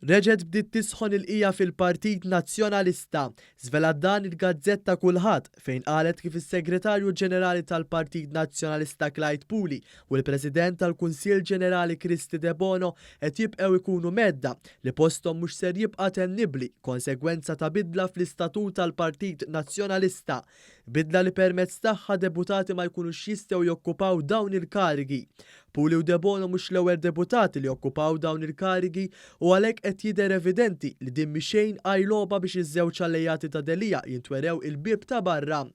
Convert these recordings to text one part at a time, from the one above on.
Reġgħet bdiet tisħon il-qija fil-Partit Nazzjonalista. Żvelat dan il-gazzetta Kulħadd fejn qalet kif is-Segretarju Ġenerali tal-Partit Nazzjonalista Clyde Puli u l-President tal-Kunsill Ġenerali Kristy Debono qed jibqgħu jkunu mhedda li posthom mhux ser jibqa' tennibbli konsegwenza ta' bidla fl-istatut tal-Partit Nazzjonalista. Bidla li permezz tagħha deputati ma jkunux jistgħu jokkupaw dawn il-karigi. Puli u Debono mhux l-ewwel deputati li okkupaw dawn il-karigi u għalhekk qed jidher evidenti li din mhi xejn għajr logħba biex iż-żewġ allejati ta' Delia jintwerew il-bieb ta' barra.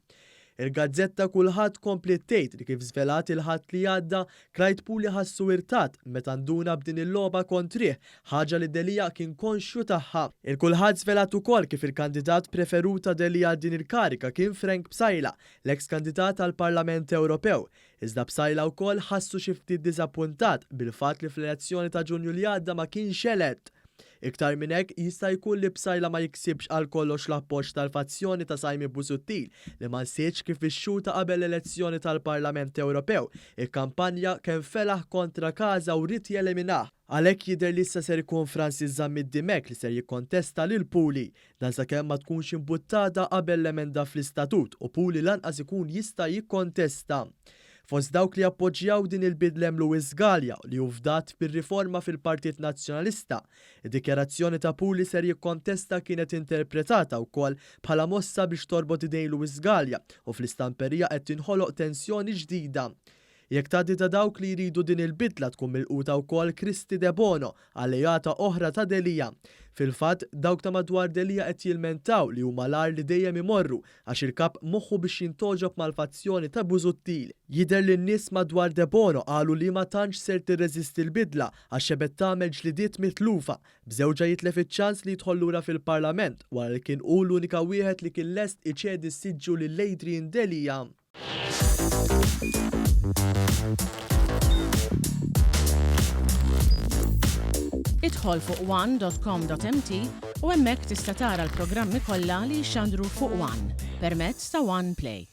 Il-gazzetta Kulħadd kompliet tgħid li kif żvelat il-Ħadd li għadda, Clyde Puli ħassu irtat meta nduna b'din il-logħba kontrih, ħaġa li Delia kien konxju tagħha. Il-Kulħadd żvelat ukoll kif il-kandidat preferut ta' Delia għal din il-kariga kien Frank Psaila, l-eks kandidat għall-Parlament Ewropew. Iżda Psaila wkoll ħassu xi ftit diżappuntat bil-fatt li fl-elezzjoni ta' Ġunju li għadda ma kienx elett. Iktar minn hekk, jista' jkun li Psaila ma jiksibx għal kollox l-appoġġ tal-fazzjoni ta' Simon Busuttil li ma nsietx kif fix-xhur ta' qabel l-elezzjoni tal-Parlament Ewropew ikkampanja kemm felaħ kontra Casa u ried jeliminah. Għalhekk jidher li issa ser ikun Francis Zammit Dimech li ser jikkontesta lil Puli. Dan sakemm ma tkunx imbuttata qabel l-emenda fl-istatut u Puli lanqas ikun jista' jikkontesta. Fost dawk li appoġġjaw din il-bidla hemm Louis Galea li hu fdat bir-riforma fil-Partit Nazzjonalista. Id-dikjarazzjoni ta' Puli ser jikkontesta kienet interpretata wkoll bħala mossa biex torbot idejn Louis Galea u fl-istamperija qed tinħoloq tensjoni ġdida. Jekk tgħaddi ta' dawk li jridu din il-bidla tkun milquta wkoll Kristy Debono, alleata oħra ta' Delia. Fil-fatt, dawk ta' madwar Delia qed jilmentaw li huma l-agħar li dejjem imorru għax il-Kap moħħu biex jintgħoġob mal-fazzjoni ta' Busuttil. Jidher li n-nies madwar Debono qalu li ma tantx ser tirreżisti l-bidla għax xebgħet tagħmel ġlidiet mitlufa, b'żewġha jitlef iċ-ċans li jidħol lura fil-Parlament wara li kien hu l-unika wieħed li kien lest iċedi s-siġġu lil Adrian Delia. Idħol fuq one.com.mt u hemmhekk tista' tara l-programmi kollha li jixxandru fuq One permezz ta' One Play.